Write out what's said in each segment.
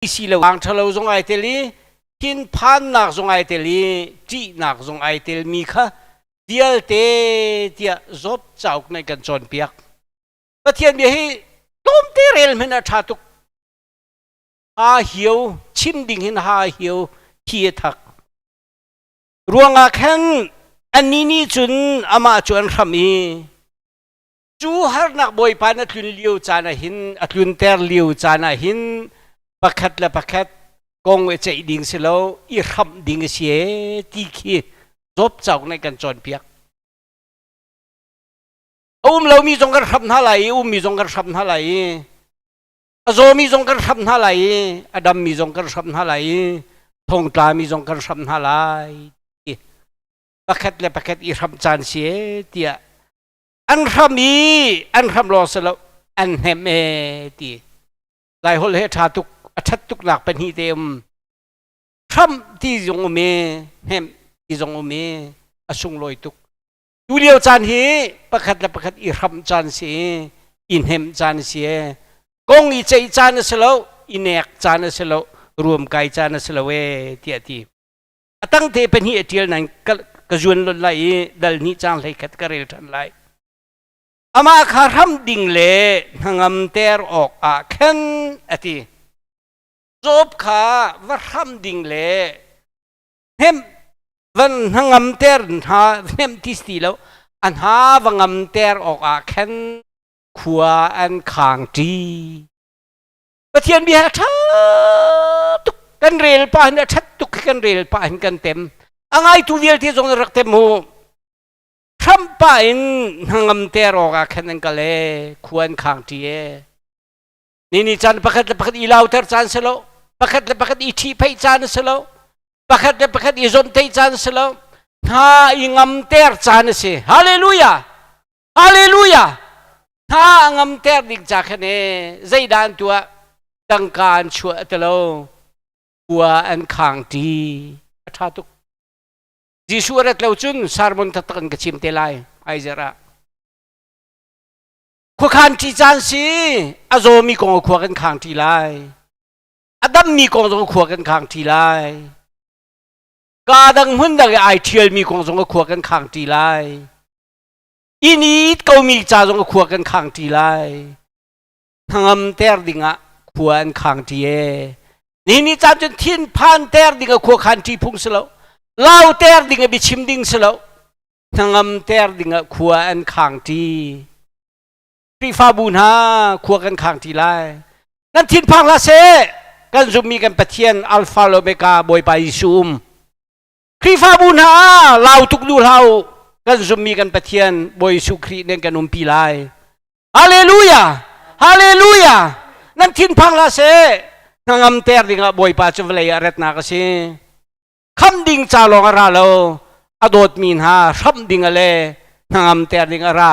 Si lo ang ṭhalo zong ai tel i thinphannak zong ai tel i ṭihnak zong ai telmi kha vialte tiah Job cauk nih kan cawnpiak. Pathian bia hi tlawmte rel hmanh a ṭha tuk. Ha hio chim ding hin ha hio thi a thak. Ruangah khan annih nih cun amah cu an hram i Cu harnak Bawipa na tlun lio caan ah hin a tlunter lio caan ah hin pakhat le pakhat kong i ceih ding si lo i hramh ding a si ee ti khi Job cauk nih kan cawnpiak. A um lomi zong kan hramh hna lai i ummi zong kan hramh hna lai i a zawmi zong kan hramh hna lai i a dammi zong kan hramh hna lai i thongtlami zong kan hramh hna lai ti pakhat le pakhat i hramh caan si ee tiah an hram i an hram lawng si lo an hnem e ti lai holh he ṭha tuk a ṭhat tuk nak pahnih te um hram ti zong um i hnem ti zong um i a sunglawi tuk tu lio caan hi pakhat le pakhat i hram caan si i hnem caan si e kong i ceih caan a si lo i nek caan a si lo ruam kai caan a si lo e tiah ti A tangte pahnih a ṭial nain ka zuan lot lai i dal hnih cang hlei khat ka rel ṭhan lai. Amah kha hram ding le hnangamter awkah khan a ti. Job kha va hram ding le hnemh van hnangamter hna hnemh ti si lo a hna va ngamter awkah khan khua an khang ṭi. Pathian bia a ṭha tuk kan rel pah hin a ṭhat tuk kan rel pah hin kan tem a ngaitu vialte zong na rak tem mu hramh pah in hnangam te rawk ah khan an kal e khua an khang ṭi e ni ni caan pakhat le pakhat i lauter caan si lo pakhat le pakhat i ṭhihpheih caan si lo pakhat le pakhat i zonhteih caan si lo hna i ngamter caan a si hallelujah Hallelujah! Hna a ngamter ding ca khan e zeidah an tuah? Tangka an chuah ti lo. Khua an khang ṭi. A ṭha tuk. Jesuh a rat lo cun sermon taktak in ka chim te lai. Aizer ah. Khuakhan ṭi caan si. A zawmi kong khua kan khang ṭi lai. A dammi kong zong khua kan khang ṭi lai. Ka dang hmun dang i ai ṭhialmi kong zong khua kan khang ṭi lai. Inn i it komi ca zong khua kan khang ṭi lai. Hnangam ter dingah khua an khang ṭi e. Ni ni caan cun thinphan ter ding ah khua khan ṭi phung si lo. Lau ter ding ah biachim ding si lo. Hnangam ter ding ah khua an khang ṭi. Khrihfabu hna khua kan khang ṭi lai. Nan thinphang hlah seh. Kan zummi kan Pathian Alpha le Omega Bawipa Jesuh um. Khrihfabu hna ah lau tuk duh hlah u. Kan zummi kan Pathian Bawi Jesuh Khrih nih kan umpi lai. Hallelujah! Hallelujah! Nan thinphang hlah seh. Hnangam ter dingah Bawipa cu vawlei ah retnak a si. Kham ding ca lawng a ra lo. A dawtmi hna hramh ding a le hnangam ter ding a ra.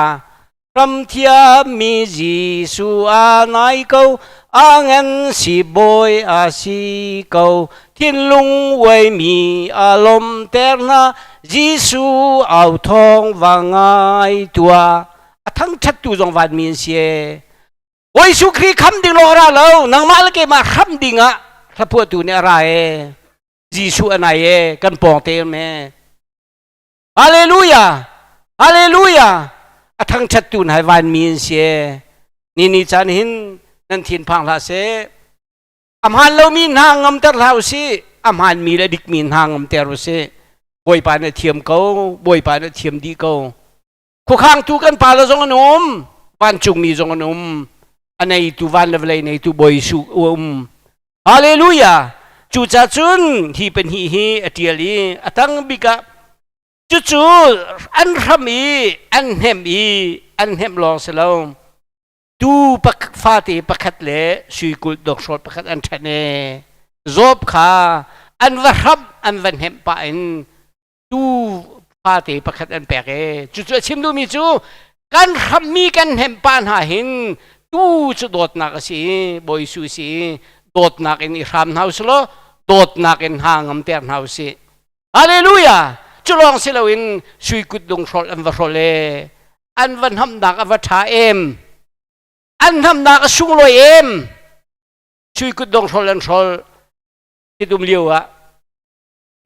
Ramthiammi Jesuh a nai ko, a ngan si bawi a si ko. Thinlung uaimi a lawmter hna, Jesuh au thawng va ngai tuah. A thangṭhattu zong vanmi an si ee. Bawi Jesuh Khrih kham ding lawng a ra lo, nangmah le keimah hram ding ah hlaphuahtu nih a ra ee. Jesuh a nai ee, kan pawng te um ee. Hallelujah! Hallelujah! A thangṭhattu hna vanmi an si ee. Ni ni caan hin nan thinphang hlah seh. A hmaan lomi hna ngamter hlah u sih. A hmaanmi le dikmi hna ngamter u sih. Bawipa nih a thiam ko. Bawipa nih a thiam dih ko. Khuakhangtu kan pa le zong an um. Vancungmi zong an um. A neitu van le vawlei neitu Bawi Jesuh um. Hallelujah! Cucaah cun hi pahnih hi a ṭial i a tang bik ah cucu an hram i an hnemh i an hnemh lawng si lo tuu fate pakhat le sui kulh dawkhrawl pakhat an ṭhen i Job kha an va hramh an va hnemh pah in tuu fate pakhat an pek e cucu a chim duhmi cu kan hrammi kan hnemh pa hna hin tuu cu dawtnak a si Bawi Jesuh si dawtnak in i hram hna usih law dawtnak in hna ngamter hna usih hallelujah cu lawng si loin sui kut dung hrolh an va hrolh e an va hnamnak a va ṭha em an hnamnak a sunglawi em. Sui kutdong hrol an hrol tidum lio ah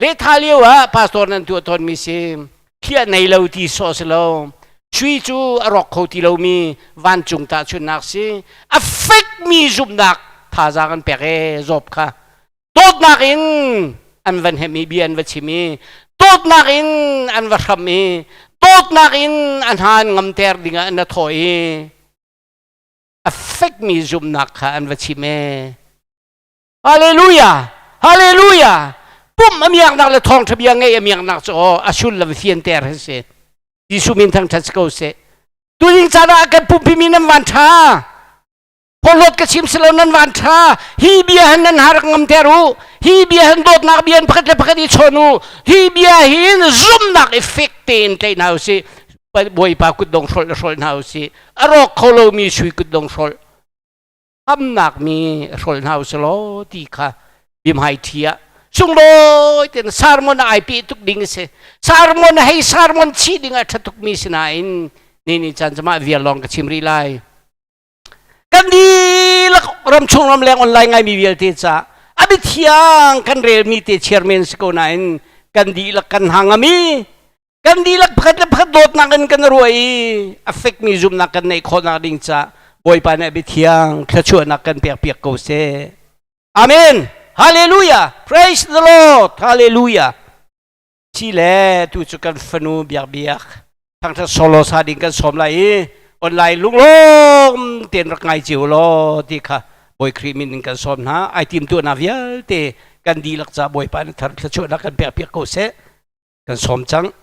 Letha lio ah pastor nan tuah tawnmi si thliah nei lo ti sawh si lo. Sui cu a rawk kho ti lomi vancung tahchunhnak si. A fekmi zumhnak thazaang an pek e Job kha. Dawtnak in an van hem i bia an va chim i dawtnak in an va hram i dawtnak in a hna an ngamter dingah an thawh i a fekmi zumhnak kha an va chim e. Hallelujah! Hallelujah! Pumh a miaknak le thawngṭha bia ngeih a miaknak cu aw a sullam fianter hi si. Jesuh min thangṭhat si ko seh. Tuning caan ah kan pumpi mi nan van ṭha. Phorhlawt ka chim si lo nan van ṭha. Hi bia hin nan har ngam ter u. Hi bia hin dawtnak bia in pakhat le pakhat i chawn u. Hi bia hin zumnak i fek tein tlaih hna u sih. Bawipa kutdong hrolh le hrolh hna u sih. A rawk kho lomi sui kutdong hrolh. Hamnak mi hrol hna usih law ti kha bimhai ṭhi ah sunglawi tein sermon ai pe tuk ding a si. Sermon hei sermon chih ding ah ṭha tukmi si nain ni ni caan cama vial lawng ka chim rih lai. Kan dihlak ramchung ramleng online ngaimi vialte ca a biathiang kan relmi te chairman si ko nain kan dihlak kan hangami kan dihlak pakhat le pakhat dawtnak in kan ruah i a fekmi zumhnak kan neih khawhnak ding ca Bawipa nih a biathiang thluachuahnak kan pek piak ko seh. Amen. Hallelujah. Praise the Lord. Hallelujah. Ci le tu cu kan fanu biak biak thangthat solo sa ding kan sawm lai i online lunglawm tein rak ngai cio law ti kha Bawi Khrih min in kan sawm hna. Ai tim tu na vialte kan dihlak ca Bawipa nih thar thluachuahnak kan pek piak ko seh. Kan sawm cang.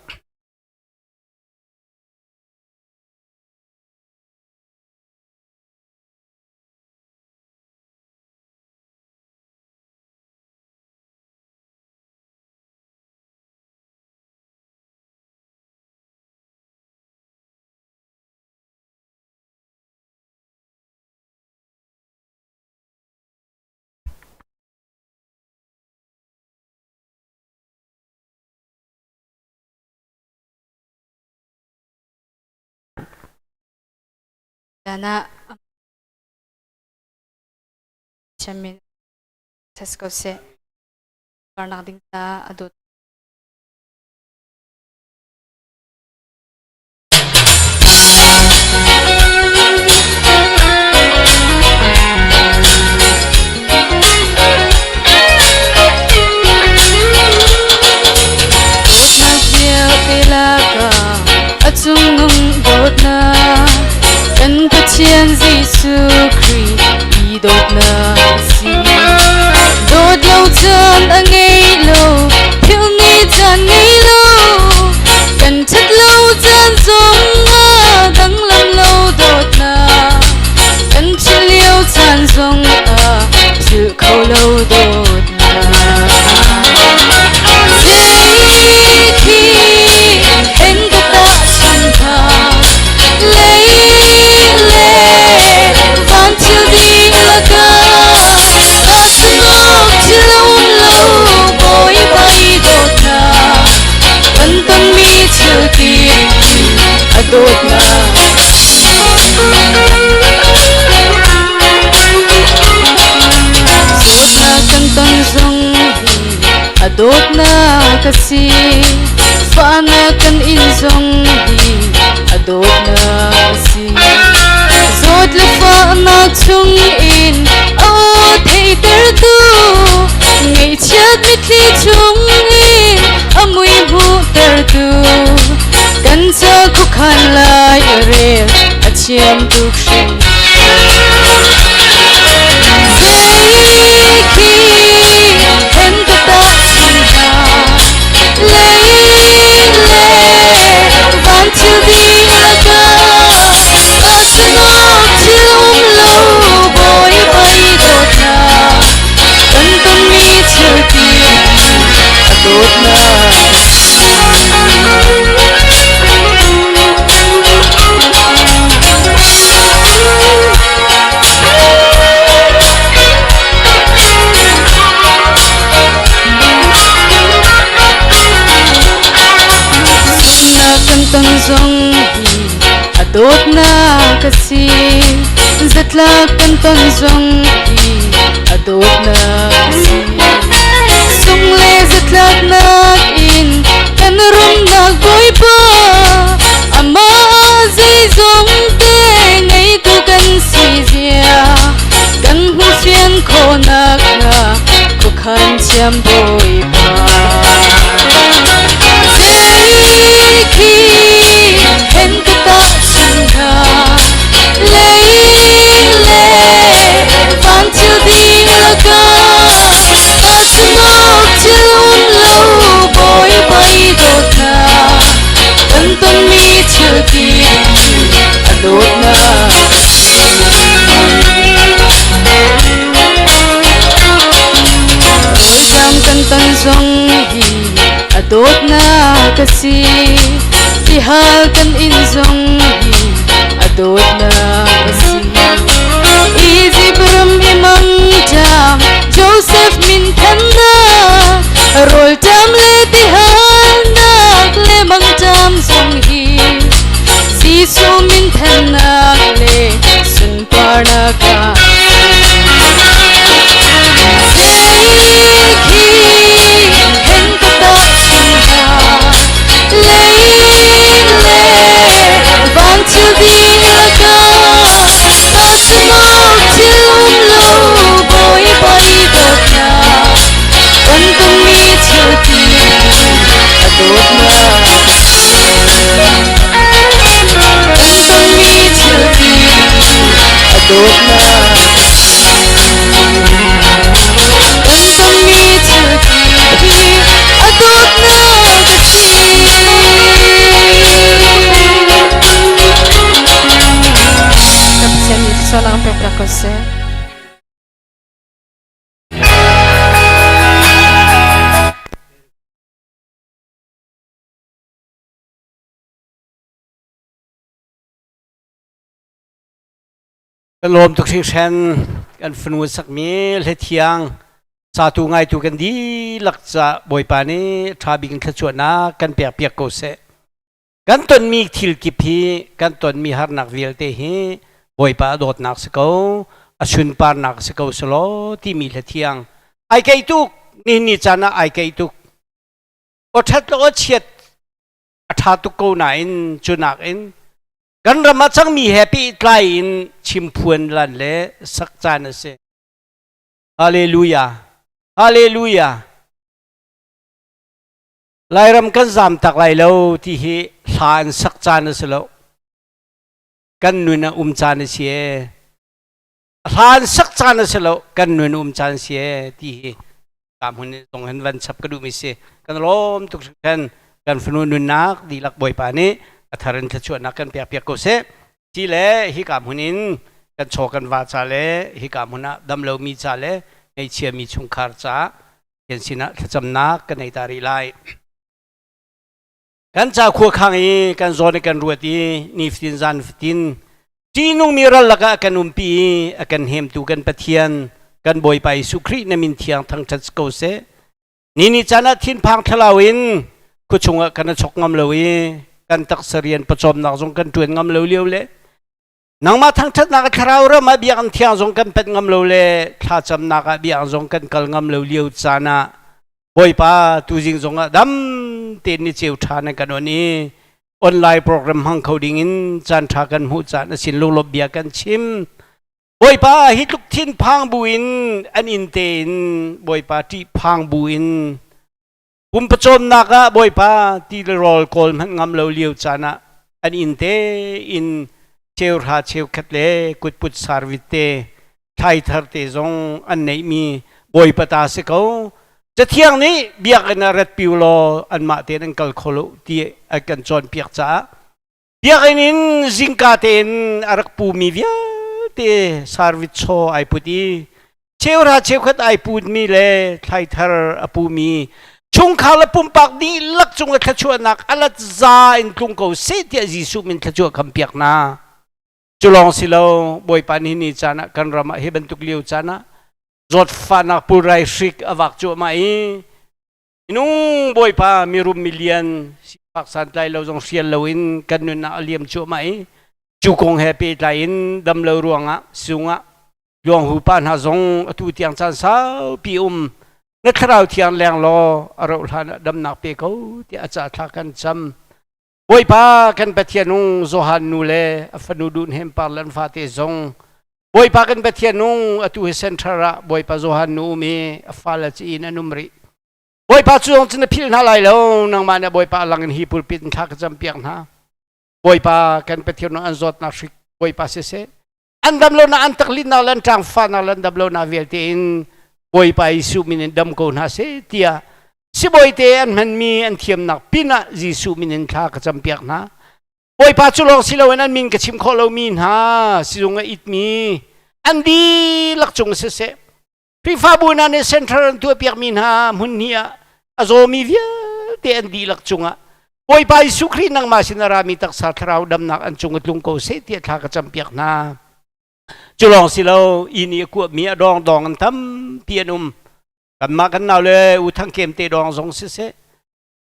Dana chamin test ko seh karnak ding ta adut. Dawtnak vialte lakah a cungnung dawtnak kan Pathian Jesuh Khrih i dawtnak a si. Dawt lo caan a ngei lo, philh ni caan ngei lo, kan ṭhat lo caan zong ah danglam lo dawtnak kan thil lio caan zong ah philh kho lo dawtnak. Zei khi hen ka tahchun hna, lei le van thil dihlak ah tahchun awk thil a um lo, Bawipa i dawtnak kan tonmi thil kip a dawtnak. Zawtnak kan ton zong hi a dawtnak a si. Fahnak kan in zong hi a dawtnak a si. Zawt le fahnak chung in a aw theihtertu ngaihchiat mitthli chung in a mui hmuhtertu kan ca khuakhan lai a rel a thiam tuk hrim. Zei khi hen ka tahchun hna, lei le van thil dihlak ah tahchun awk thil um lo Bawipa i dawtnak kan tonmi thil kip a dawtnak. Sunnak kan ton zong hi a dawtnak a si. Zatlak kan ton zong hi. a dawtnak a si. Sung le zatlaknak in kan rumnak Bawipa, amah zeizong te ngeitu kan si zia, kan hmuhfian khawhnak hnga khuakhan thiam Bawipa. Zei khi hen ka tahchun hna, lei le van thil dihlak ah tahchunawk thil um lo Bawipa i dawtnak kan tonmi thil kip hi a dawtnak a si. Rawlṭam kan ton zong hi a dawtnak a si. Tihal kan inn zong hi a dawtnak a si. Egypt ram i mangṭam Joseph min thannak rawlṭam le tihalnak le mangṭam zong hi Jesuh min thannak le sunparnak ah Zei khi hen ka tahchun hna lei le van thil dihlak ah tahchunawk thil um lo Bawipa i dawtnak kan tonmi thil kip a dawtnak a si. Kan tonmi thil kip a dawtnak a si. Kan tonmi thil kip hi a dawtnak a si. Kan Pathian nih thluachuahnak an pek piak ko seh. Kan lawm tuk hringhran kan fanu sakmi hlethiang satu ngaitu kan dihlak ca Bawipa nih ṭha bik in thluachuahnak kan pek piak ko seh. Kan tonmi thil kip hi kan tonmi harnak vialte hi Bawipa a dawtnak si ko, a sunparnak si ko selaw timi hlethiang ai kei tuk nihin ni caan ah ai kei tuk. Aw ṭhat le aw chiat a ṭha tuk ko nain cu nakin kan ram ah cangmi he pehtlai in chimphuan lan le sak caan a si. Hallelujah. Hallelujah. Lairam kan zam tak lai lo ti hi hla an sak caan a si lo. Kan nun a um caan a si ee. Hla an sak caan a si lo. Kan nun a um caan si ee ti hi ka hmun zong hin van chap ka duhmi si. Kan lawm tuk hringhran. Kan fanu nunnak dihlak Bawipa nih a thar in thluachuahnak kan pek piak ko seh. Ti le hika hmun in kan chaw kan va ca le hika hmun ah dam lomi ca le ngaihchia mi chungkhar ca kan sinah thlacamnak kan nei ta rih lai. Kan ca khua khang i kan zawn i kan ruat i nifatin zan fatin ṭihnungmi ral lakah a kan umpi i a kan hemtu kan Pathian kan Bawipa Jesuh Khrih na min thiang thangṭhat si ko seh. Ni ni caan ah thinphang thlalau in khuachung ah kan i chok ngam lo i kan taksa rian pawcawmnak zong kan ṭuan ngam lo lio le nangmah thangṭhatnak a thlarau ram ah biakinn thiang zong kan pet ngam lo le thlacamnak ah biakinn zong kan kal ngam lo lio caan ah Bawipa tuzing zong ah dam tein ni ceu ṭha nan kan on i online program hmang kho ding in caan ṭha kan hmuh caan a sin lunglawmh bia kan chim. Bawipa hi tluk thinphang bu in an inn tein Bawipa ṭihphang bu in pumpawcawmnak ah Bawipa ti le rawl kawl hmanh ngam lo lio caan ah an inn tein cheuhra cheukhat le kutput sarvit te thlaithar te zong an neihmi Bawipa ta si ko. Cathiang nih biakinn ah rat piu law anmah tein an kal kho lo ti a kan cawnpiak caah Biakinn in zingka tein a rak pumi vialte sarvit chaw ai put i cheuhra cheukhat ai putmi le thlaithar a pumi chungkhar le pumpak dihlak cung ah thluachuahnak a lat za in tlung ko seh tiah Jesuh min thluachuah kham piak hna. Cu lawng si lo Bawipa nih ni caan ah kan ram ah hi bantuk lio caan ah zawtfahnak pulrai hrik a vak cuahmah i Minung Bawipa mirum milian sifak santlai lo zong hrial loin kan nun ah a liam cuahmah i cu kong he pehtlai in dam lo ruangah sungah. Luang hu pa hna zong atu tiang caan saupi um na thlarau thiang leng law a rauh hlan ah damnak pe ko tiah a ca thla kan cam. Bawipa kan Pathian nung Johan nu le a fanu Dun Hem Par le an fate zong Bawipa kan Pathian nung atu hi center ah Bawipa Johan nu um i a fale ci in an um rih. Bawipa cu zong cu na philh hna lai lo nangmah nih Bawipa lang in hi pulpit in thla ka cam piak hna. Bawipa kan Pathian nung an zawtnak hrik Bawipa siseh an dam lo na an taklinnak le an ṭangfahnak le an dam lo na vialte in Bawipa Jesuh min in dam ko hna seh tiah sibawi te an hmanmi an thiamnak pinah Jesuh min in thla ka campiak hna. Bawipa cu lawng si loin an min ka chim khawh lomi hna sizung a itmi an dihlak cung siseh Khrihfabu hna nih center an tuahpiakmi hna hmun hnih ah a zawmi vialte an dihlak cungah Bawipa Jesuh Khrih nangmah sin a rami taksa thlarau damnak an cung a tlung ko seh tiah thla ka campiak hna. Cu lawng si lo inn i a kuahmi a dawngdawng an tampi an um. Kanmah kan nau le U Thang Kem te dawng zong siseh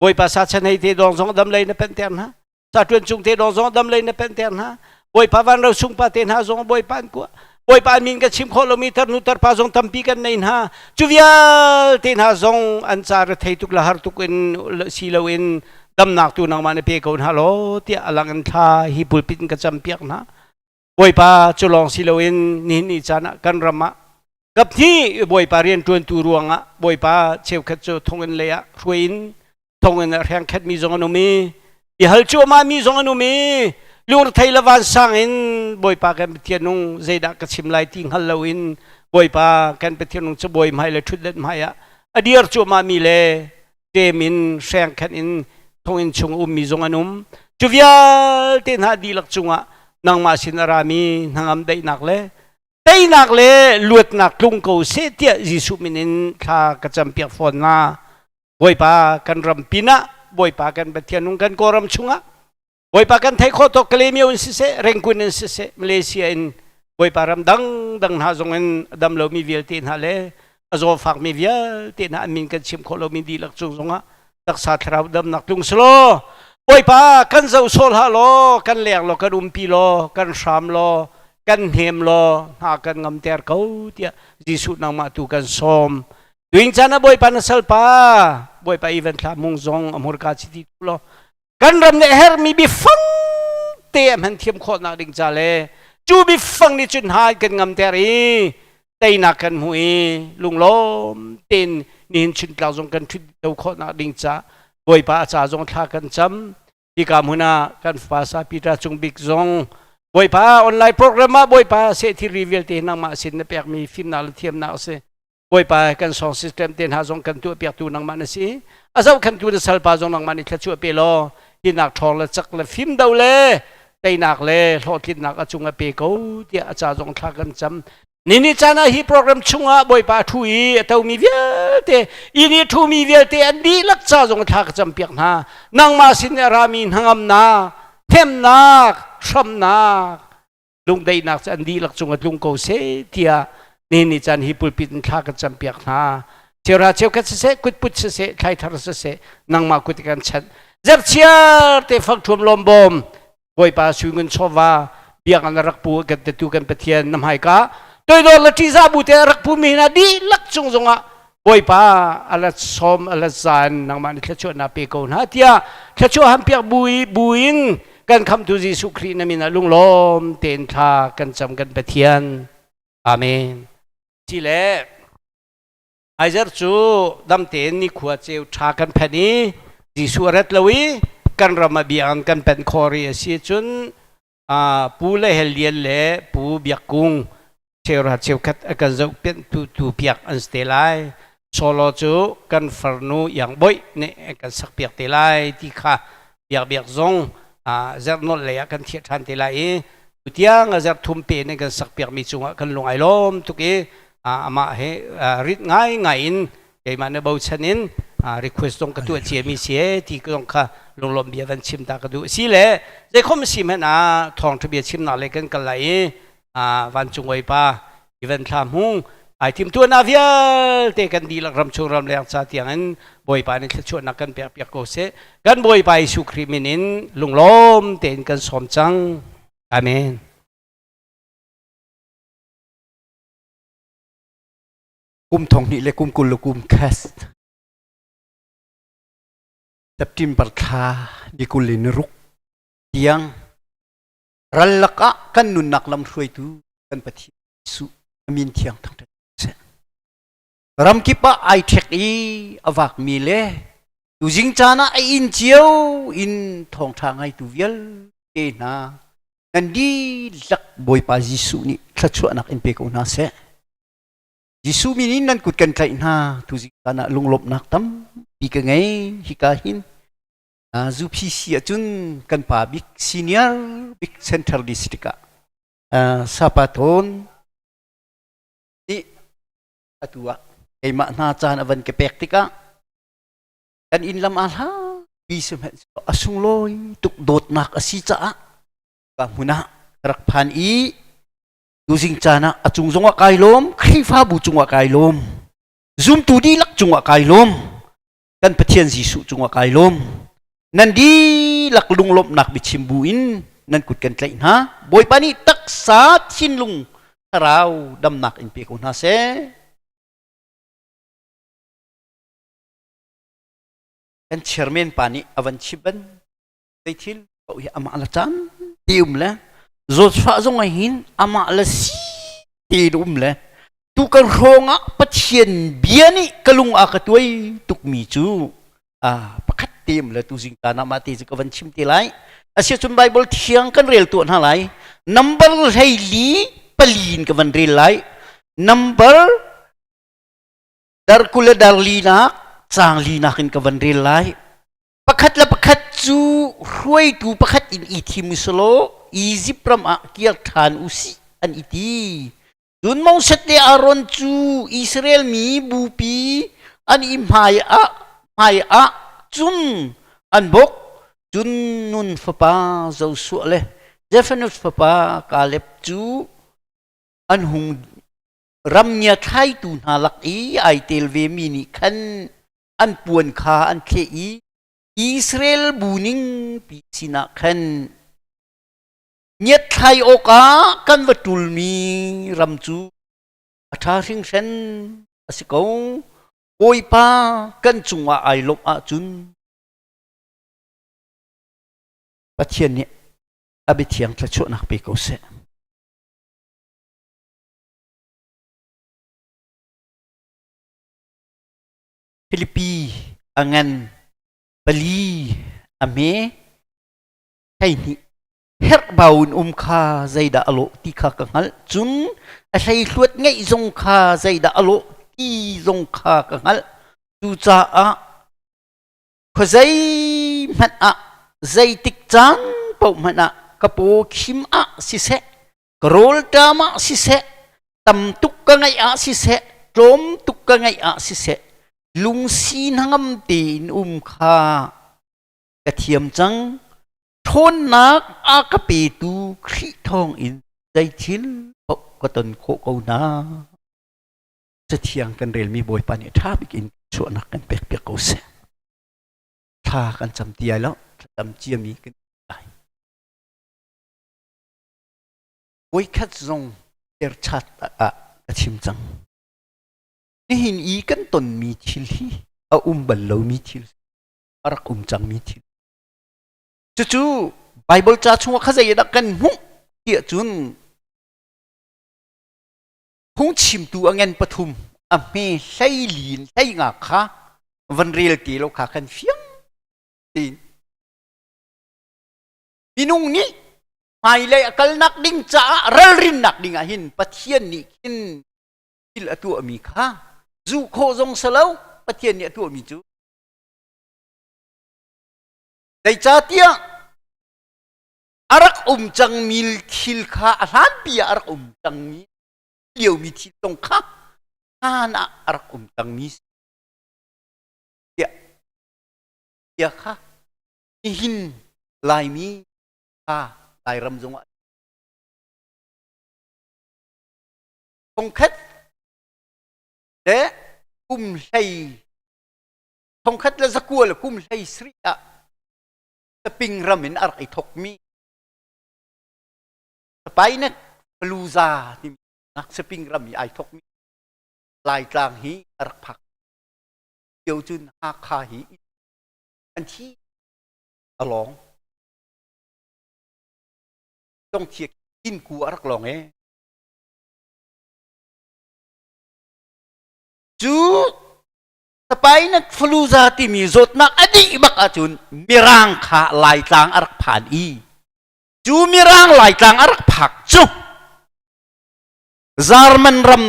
Bawipa sa chan hei te dawng zong dam lei na penter hna. Sa ṭuan cung te dawng zong dam lei na penter hna. Bawipa van ro sung pa te hna zong Bawipa an kuah. Bawipa min ka chim khawh lomi tarnu tarpa zong tampi kan nei hna. Cu vialte hna zong an ca rethei tuk le har tuk in si loin damnak tu nangmah na pe ko hna law tiah a lang in thla hi pulpit in ka campiak hna. Bawipa cu lawng si loin nihin ni caan ah kan ram ah kaphnih Bawipa rianṭuantu ruangah Bawipa cheukhat cu thonginn lei ah hruai in thonginn ah hrengkhatmi zong an um i i hal cuahmahmi zong an um i lungrethei le vansang in Bawipa kan Pathian nung zeidah ka chim lai ti hngal loin Bawipa kan Pathian nung cabuai hmai le ṭhutdan hmai ah a dir cuahmahmi le ṭem in hrengkhat in thonginn chung ummi zong an um. Cu vialte hna dihlak cungah nangmah sin a rami hnangam daihnak le teinak le luatnak tlung ko seh tiah Jesuh min in thla ka campiak fawn hna. Bawipa kan ram pinah Bawipa kan Pathian nung kan Kawlram chungah Bawipa kan theih khawh tawk Kalaymyo in siseh Rangoon in siseh Malaysia in Bawipa ram dangdang hna zong in a dam lomi vialte hna le a zawfakmi vialte hna an min kan chim khawh lomi dihlak cung zongah taksa thlarau damnak tlung selaw Bawipa kan zoh sawh hlah law kan leng law kan umpi law kan hram law kan hnem law hna kan ngamter ko tiah Jesuh nangmah tu kan sawm tuing caan ah Bawipa na salpa Bawipa i van thla mung zong a hmurka chiti tu law kan ram nih hermi biafang te a hman thiam khawhnak ding ca le cu biafang nih cun hai kan ngamter i teinak kan hmu i lunglawm tein nihin chuntlang zong kan ṭhut do khawhnak ding ca Bawipa a ca zong thla kan cam hika hmun ah kan fapa sa Peter Cung Bik zong Bawipa online program ah Bawipa seh thilri vialte nangmah sin na pekmi fimnak le thiamnak a si Bawipa kan song system te hna zong kan tuahpiaktu nangmah na si. A zohkhentu na salpa zong nangmah nih thluachuah pe law hinak ṭhawng le cak le fim do le teinak le hlawhtlinnak a cung a pe ko tiah a ca zong thla kan cam. Nini caan ah hi program chungah Bawipa a ṭhu i a tomi vialte inn i ṭhumi vialte an dihlak ca zong thla ka campiak hna. Nangmah sin i a rami hnangamnak, hnemnak, hramnak, lungdaihnak cu an dihlak cung a tlung ko seh tiah nihin ni caan hi pulpit in thla kan campiak hna. Cheuhra cheukhat siseh, kutput siseh, thlaithar siseh, nangmah kut kan chanh. Zerchiar te fak ṭhuam lawm bawm, Bawipa sui ngun chawva biak an rak pu kan tetu kan Pathian na hmaika toidor le ṭihzah bu te rak pu mi hna dihlak cung zongah Bawipa ala sawm ala zan nangmah nih thluachuahnak pe ko hna tiah thluachuah ham piak bu buin kan khamtu Jesuh Khrih na min ah lunglawm tein thla kan cam kan Pathian. Amen. Ci le Aizer cu dam tein nikhua ceu ṭha kan phen i Jesuh a rat lo i kan ram a biang kan pen khawri a si cun Pu le Hel Lian le Pu Biak Kung cheuhra cheukhat a kan zoh tu tu piak an si te lai. Solo cu kan farnu Iang Boih nih a kan sak piak te lai ti kha biak biak zong zerh nolh lei ah kan thiah ṭhan te lai i tutiang a zerh thum pe nih kan sak piakmi cungah kan lung ai lawm tuk i amah he rit ngaingai in keimah na bochan in request zong ka tuah ciami si e ti zong kha lunglawm bia van chim ta ka duh si le zeikhom si hmanh ah thawngṭha bia chimnak le kan kal lai i vancung pa Ivan thla hmung ai tim tuan vialte kan dihlak ram chung ram leng ca tiang in Bawipa nih thluachuahnak kan pek piak ko seh. Kan Bawipa Jesuh Khrih min in lunglawm tein kan sawm cang. Amen. Kum thong hnih le kum 20 le kum khat September thla ni 26 tiang ral lakah kan nunnak lam hruaitu kan Pathian Jesuh a min thiang thangṭhat seh. Ramkip ah ai ṭhek i a vakmi le tuzing caan ah a inn cio in thawngṭha ngaitu vialte hna nan dihlak Bawipa Jesuh nih thluachuahnak in pe ko hna seh. Jesuh min in nan kut kan tlaih hna tuzing caan ah lunglawmhnak tampi ka ngei hika hin ZUPC ahcun kan pa bik senior bik Central District ah Sapa Thawn nih atu ah keimah hna caan a van ka pek tikah kan inn lam aa hla pi sihmanhsehlaw a sunglawi tuk dawtnak a si caah ka hmun ah ka rak phan i tuzing caan ah a cung zongah kai lawm Khrihfabu cungah kai lawm zumtu dihlak cungah kai lawm kan Pathian Jesuh cungah kai lawm nan dihlak lunglawmhnak biachim bu in nan kut kan tlaih hna Bawipa nih taksa thinlung thlarau damnak in pe ko hna seh kan chairman pa nih a van chim ban zeithil paoh hi amah le caan ti um le zawtfah zong ah hin amah le si ti um le tu kan hrawng ah Pathian bia nih ka lung a ka tuai tukmi cu a pakhat te um le tu zing ta na mah te cu ka van chim te lai asiahcun Bible thiang kan rel tuah hna lai number 14 pali in ka van rel lai number dar 20 le dar li nak caang li nak in ka van rel lai Pakhat le pakhat cu hruaitu pakhat in i thim usulaw Izipt ram ah kir ṭhan usih an i ti. Cun Moses le Aaron cu Israel mi bupi an i hmai ah hmai ah cun an bawk. Cun Nun fapa Joshua le Jephunneh fapa Kaleb cu an hung ram ngiathlaitu hna lak i ai tel vemi nih khan an puan kha an thleh i Israel bu ningpi sinah khan ngiatthlai awkah kan va ṭulmi ram cu a ṭha hringhran a si ko. Bawipa kan cungah ai lawmh ahcun Pathian nih a biathiang thluachuahnak pe ko seh. Filipi a ngan pali a hme 12 herhbau in um kha zeidah a lawh ti kha ka hngalh cun a hleihluat ngeih zong kha zeidah a lawh ti zong kha ka hngalh cucaah khuazei hmanh ah zeitik caan paoh hmanh ah ka paw khim ah siseh ka rawlṭam ah siseh tam tuk ka ngeih ah siseh tlawm tuk ka ngeih ah siseh lungsi hnangam tein um kha ka thiam cang ṭhawnnak a ka petu Khrih thawng in zei thil paoh ka ton khawh ko hna cathiang kan relmi Bawipa nih ṭha bik in chuahnak kan pek piak ko seh thla kan cam ti ai lo thlacam ciami kan lai Voikhat zong erchat ah ka chim cang. Nihin i kan tonmi thil hi a um bal lomi thil, a rak um cangmi thil. Cucu Bible ca chungah kha zei dah kan hmuh tiah cun phungchimtu a ngen pathum a hme hlei lin hlei nga kha van rel te lo kha kan fiang tein minung nih hmailei a kalnak ding caah ralrinnak ding ah hin Pathian nih khin thil a tuahmi kha zuh khawh zong si lo Pathian nih a tuahmi cu zeicahtiah a rak um cangmi thil kha a hlanpi ah a rak um cangmi liomi thil zong kha hlan ah a rak um cangmi tiah tiah kha nihin Laimi kha Lairam zongah thongkhat le kum hlei thongkhat le zakua le kum hlei sarih ah Saping ram in a rak i thokmi Spainet Fallujah timi nak Saping ram i ai thokmi. Laitlang hi a rak phak. Lio cun Hakha hi an thi a lawng. Congthia inn ku a rak lawng e. Cu Spinal fluza timi zawtnak a dih bak ahcun Mirang kha Laitlang a rak phan i cu Mirang Laitlang a rak phak cu German ram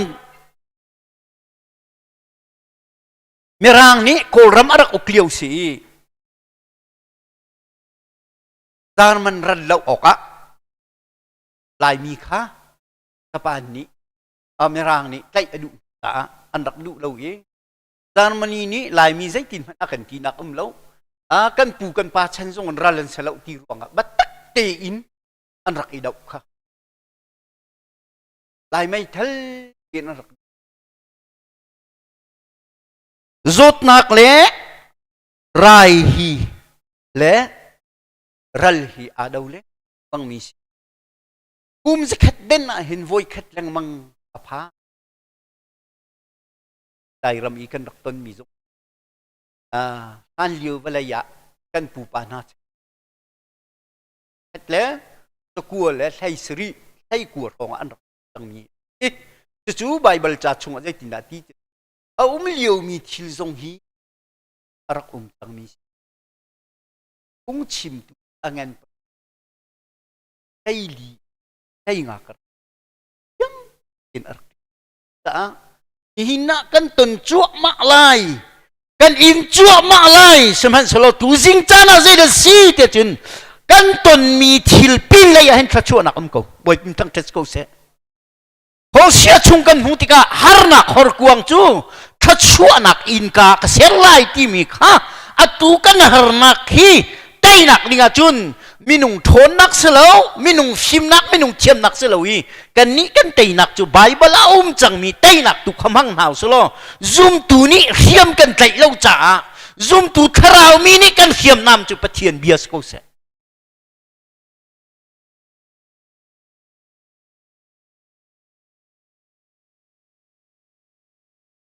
Mirang nih Kawlram a rak uk lio si i German ran lo awkah Laimi kha Japan nih Mirang nih tlaih a duh caah an rak duh lo i Germany nih Laimi zeitin hmanh a kan tinak um lo. Kan pu kan pa chan zong in ral an si lo ti ruangah biatak tein an rak i doh kha. Lai meithal in an rak Zawtnak le rai hi le ral hi aa do le bangmi si. Kum zakhat den ah hin voi khat lengmang a pha. Lairam i kan rak tonmi zong hlan lio vawlei ah kan pupa hna khat le cakua le hlei sarih hlei kua hrawng ah an rak cangmi cucu Baibal ca chungah zeitindah ti a um liomi thil zong hi a rak um cangmi si. Phungchimtu a ngan hlei li hlei nga kar in a rak caah nihin ah kan ton cuahmah lai kan in cuahmah lai sihmanhsehlaw tuzing caan ah zeidah si te cun kan tonmi thil pin lei ah hin thluachuahnak um ko bawipa thangṭhat ko seh Hosea chung kan hmuh tikah harnak horkuang cu thluachuahnak innka ka ser lai timi kha atu kan harnak hi teinak ding ahcun minung ṭhawnnak si lo minung fimnak minung thiamnak si lo i kannih kan teinak cu Baibal a um cangmi teinak tu kha hmang hna usih law zumtu nih hriam kan tlaih lo caah zumtu thlarau mi nih kan hriamnam cu Pathian bia si ko seh.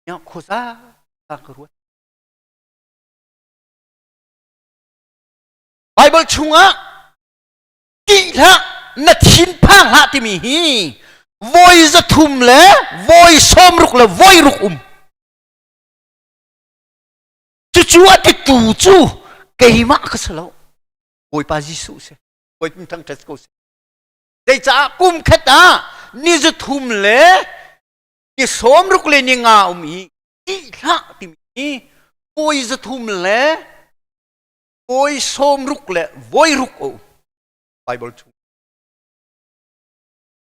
Khuaza ka ruat. Baibal chungah ṭih hlah na thinphang hlah timi hi voi 300 le voi 60 le voi ruk um. Cucu a titu cu keimah ka si lo. Bawipa Jesuh si. Bawipa thangṭhat ko seh. Zeicah kum khat ah ni 300 le ni 60 le ni nga um i ṭih hlah timi hi voi 300 le voi 60 le voi ruk a um Baibal chung.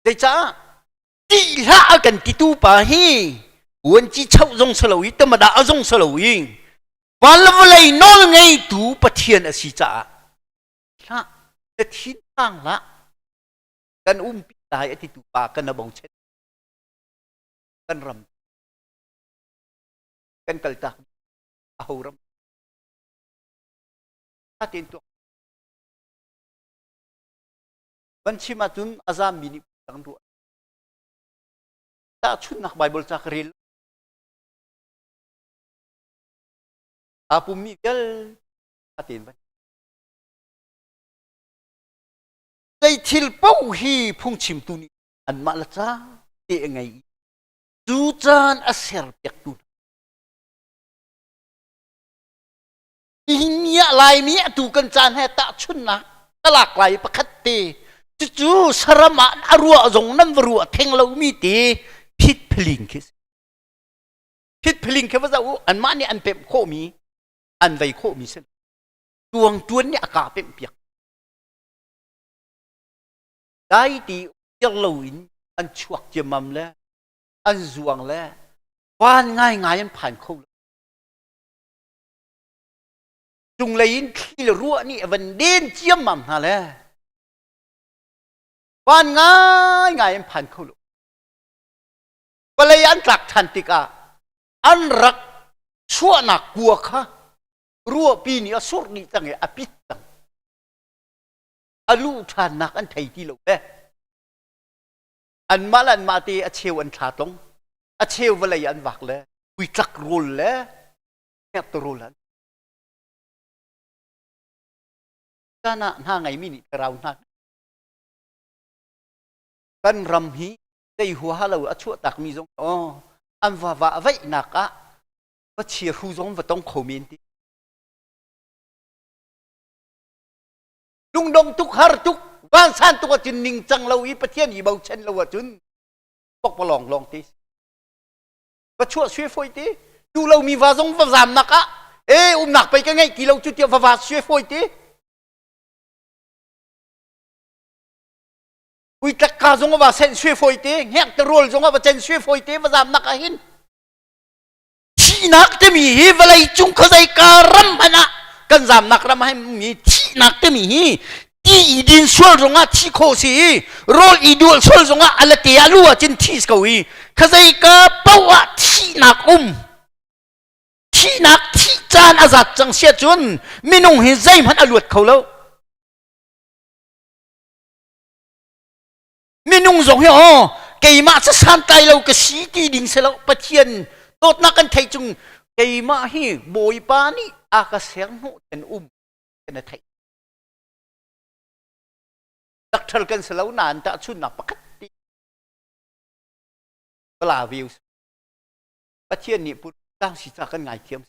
Zeicah ṭih hlah a kan titu pa hi vuanci choh zong si lo i tamada a zong si lo i van le vawlei nawl ngeitu Pathian a si caah hlah na thin phang hlah kan umpi lai a titu pa kan na bochan kan ram kan kaltak a ho ram tein tuak van chim ahcun a zammi nih kan ruah tahchunhnak Bible ca ka rel aa pummi vial tein van zei thil paoh hi phungchimtu nih anmah le ca te a ngei i cu caan a serpiaktu Nihin ni ah Laimi atu kan caan he tahchunhnak ka lak lai pakhat te cucu saram ah a ruah zong nan va ruah theng lomi te phitphiling khi si. Phitphiling khi va zoh u anmah nih an pemh khawhmi an vei khawhmi si. Tuangtuan nih a ka pemh piak. Dai ti tir loin an chuak ciammam le an zuang le van ngaingai an phan kho lo. Cunglei in thli le ruah nih a van den ciammam hna le van ngaingai an phan kho lo. Vawlei an tlak ṭhan tikah an rak chuahnak kua kha ruahpi nih a surh dih cang i a pit cang. A luh ṭhannak an thei ti lo le anmah le anmah te a cheu an thla tlong. A cheu vawlei an vak le uitlak rawl le hngerhte rawl an caan ah hna ngeimi nih ka rau hna. Kan ram hi zei huaha lo a chuahtakmi zong aw an va va vaihnak ah va chia hru zong va tong kho men ti. Lungdong tuk har tuk vansan tuk ahcun ningcang lo i Pathian i bochan lo ahcun pokpalawng lawng te va chuah sue fawi te duh lomi va zong va zamnak ah e umnak pei ka ngeih ti lo cu tiah va va sue fawi te uitlak ka zong va sen sue fawi te ngek te rawl zong va cen sue fawi te va zamnak ah hin thihnak timi hi vawlei cung khuazei ka ram hmanh ah kan zamnak ram ah mi thihnak timi hi ti i din sual zongah thi khawh si i rawl i dual sual zongah a late ah lu ah cun thi ko i khazei ka paoh ah thihnak um thihnak thih caan a zat cang sia cun minung hi zeihmanh a luat kho lo Minung zong hi aw keimah cu santlai lo ka si ti ding si lo Pathian dawtnak kan theih chung keimah hi Bawipa nih a ka ser hnawh ten um kan a theih. Doctor kan si lo nain tahchunnak pakhat ti bala views Pathian nih put tang si ca kan ngaithiam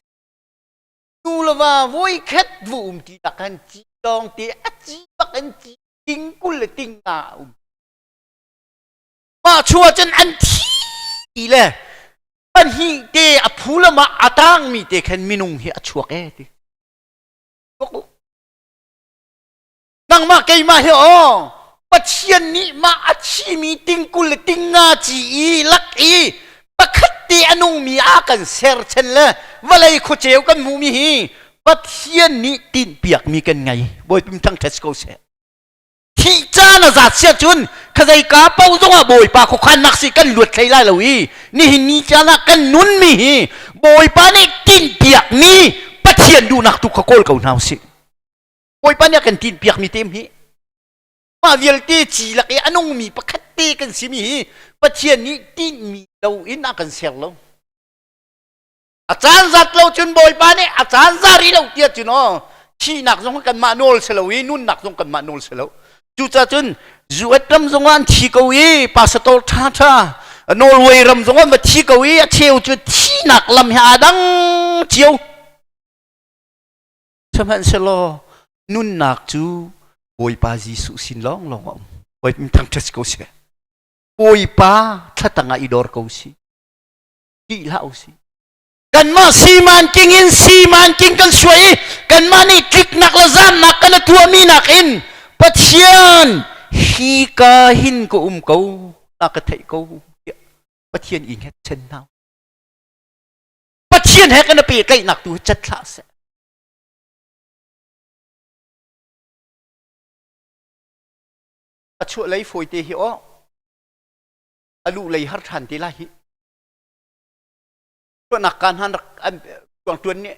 nu le va voi khat vu um ti tak han ci lawng te a ci bak in ci ting 20 le ting nga a um. Mah chung ahcun an thi le pahnih te a phu lam ah a tangmi te khan minung hi a chuak e ti. Nangmah keimah hi aw Pathian nih mah a thimi ting 20 le ting nga ci i lak i pakhat te a nungmi a kan ser chen le vawlei khuaceu kan hmuhmi hi Pathian nih tinhpiakmi kan ngei. Bawipa thangṭhat ko seh. Thih caan a zat sia cun khazeika paoh zongah Bawipa khuakhannak si kan luat hlei lai lo i nihin ni caan ah kan nunmi hi Bawipa nih tinhpiakmi Pathian duhnak tu kha kawl ko hna usih. Bawipa nih a kan tinhpiakmi tem hi mah vialte ci lak i a nungmi pakhat te kan simi hi Pathian nih tinhmi lo in a kan ser lo. A caan zat lo cun Bawipa nih a caan za rih lo tiah cun aw thihnak zong kanmah nawl si lo i nunnak zong kanmah nawl si lo. Cucaah cun US ram zong ah an thi ko i pastor ṭha ṭha Norway ram zong an va thi ko i a cheu cu thihnak lam he aa dang cio. Sihmanhsehlaw nunnak cu Bawipa Jesuh sin lawnglawng a um. Bawipa thangṭhat ko seh. Bawipa thlatang ah i dor ko si. Ṭih hlah usih. Kanmah siman king in siman king kan suai i kanmah nih tliknak le zamnak kan a tuahmi nakin Pathian hi ka hin ka um ko na ka theih ko tiah Pathian i hngetchan hna. Pathian he kan i pehtlaihnak tu cat hlah seh. A chuah lei fawi te hi aw a luh lei har ṭhan te lai hi. Tuahnak ka hna rak an tuang tuan nih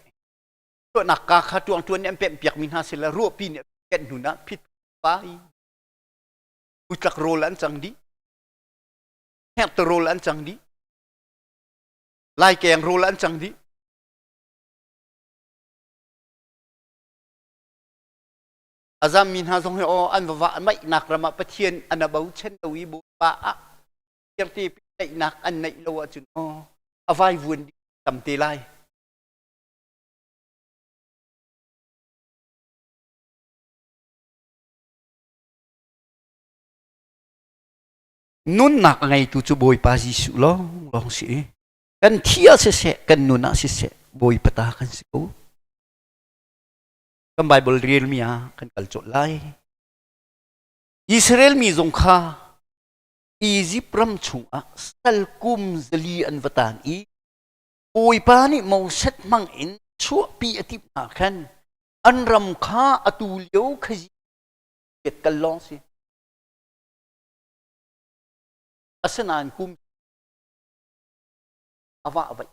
tuahnak ka kha tuang tuan nih an pemh piakmi hna sila ruahpi nih kenh hnu nah phit pai utlak rawl an cang dih hngekte rawl an cang dih laikeng rawl an cang dih a zammi hna zong hi aw an va vah maihnak ram ah Pathian an a bochan lo i Bawipa ah kirte pehtlaihnak an neih lo ahcun aw a vaivuan ding tam te lai. Nunnak a ngeitu cu Bawipa Jesuh lawng lawng si i kan thi ah siseh kan nun ah siseh Bawipa ta kan si ko. Kan Bible relmi ah kan kal colh lai. Israel mi zong kha Izipt ram chungah sal kum zali an va taan i Bawipa nih Moses hmang in chuahpi a timh hna khan an ram kha atu lio khazi kal lawng si. Asinain kum a vah vaih.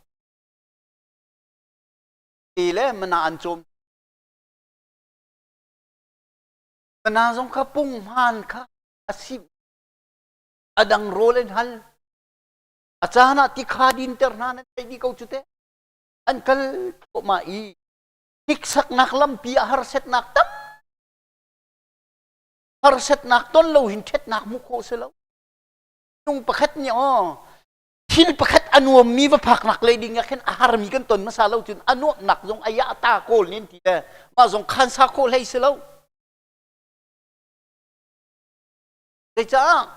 Te le mana an cawm. Mana zong kha punghman kha a simh a dang rawl in hal. A caan ah tikha dinter hna nan theih dih ko cu teh. An kal thluahmah i hniksaknak lampi ah harsetnak tam harsetnak ton lo hin ṭhatnak hmuh khawh si lo. Nung pakhat nih aw thil pakhat a nuammi va phaknak lei ding ah khin a harmi kan ton hmasa lo cun a nuamhnak zong a ya ta kawl nen ti le mah zong khansa khawh hlei si lo. Zeicah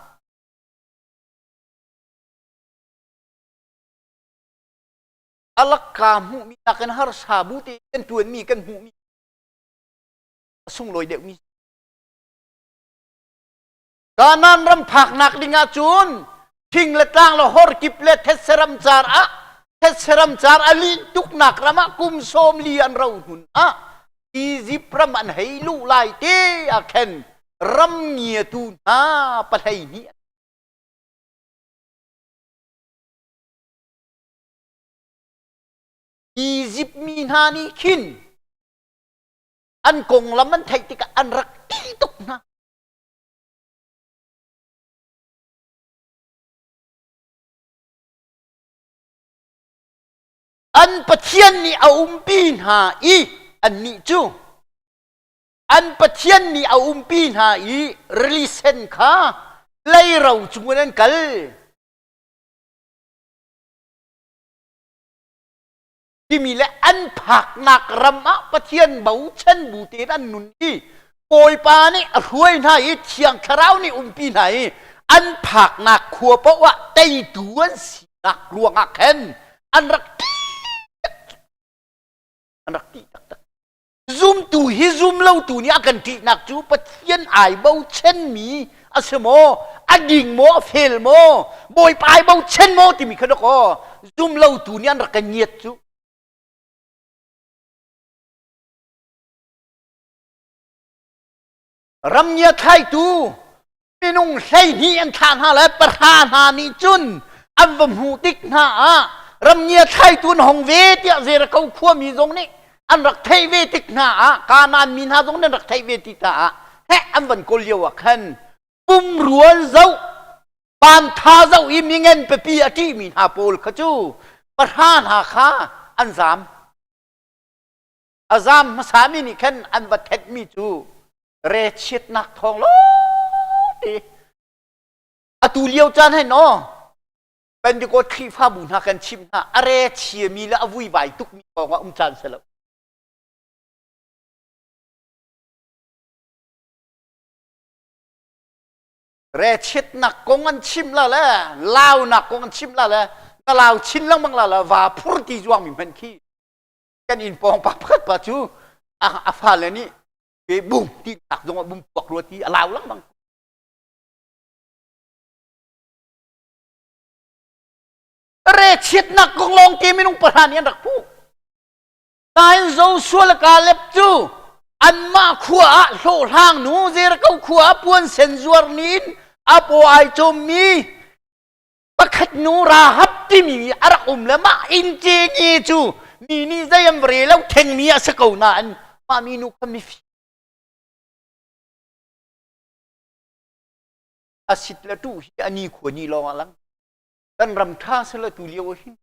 a lakka hmuhmi nakin harsa bu te kan tuanmi kan hmuhmi a sunglawi deuhmi Kanaan ram phaknak ding ah cun thing le tlang le hor kip le thetse ram car ah thetse ram car a lin tuknak ram ah kum sawm li an ro hnun ah Egypt ram an hei luh lai te ah khan ram ngiatu hna pahlei hnih Egypt mi hna nih khin an konglam an theih tikah an rak ṭih tuk hna. An Pathian nih a umpi hna i annih cu an Pathian nih a umpi hna i rili sen kha leiro cungin an kal. Timi le an phaknak ram ah Pathian bochan bu tein an nun i Bawipa nih a hruai hna i Thiang Thlarau nih umpi hna i an phaknak khua paoh ah teitu an sinak ruangah khan an rak an rak ṭih taktak. Zumtu hi zumlotu nih a kan ṭihnak cu Pathian ai bochanmi a si maw, a ding maw, a fel maw, Bawipa ai bochan maw timi kha dawkaw zumlotu nih an rak kan ngiat cu. Ramngia thlaitu minung 12 an thlah hna le pahra hna nih cun an va hmuh tik hna ah ramngia thlaitu an hong ve tiah Jericho khuami zong nih an rak theih ve tik hna ah Kanaan mi hna zong nih an rak theih ve tik hna ah heh an van kawl lio ah khan pumrual zoh pantha zoh i mingen pipi a ṭihmi hna pawl kha cu pahra hna kha an zaam a zaam hmasami nih khan an va thenhmi cu rechiatnak thawng lawngte atu lio caan hen aw Pentecost Khrihfabu hna kan chimh hna a re chiami le a vuivai tukmi kong ah um caan si lo rechiatnak kong an chim la le launak kong an chim la le na lau chin lengmang la le va phur ti zuangmi hmanh khi kan inn pawng pa pakhat pa cu a fale nih pe bung ti tak zong ah bum puak rua ti a lau lengmang. Re chiatnak kong lawng te minung pahra nih an rak phu. Nain Joshua le Caleb cu anmah khua ah hlawhhlang nu Jericho khua ah puan sen zuar nin a paw ai cawmmi pakhat nu Rahab timi a rak um le mah inn ce cu mi nih zei an re lo thengmi a si ko nain mah minu kha mifim a sit le tu hi a ni khua ni lawng ah lang kan ram tha sela tu lio hin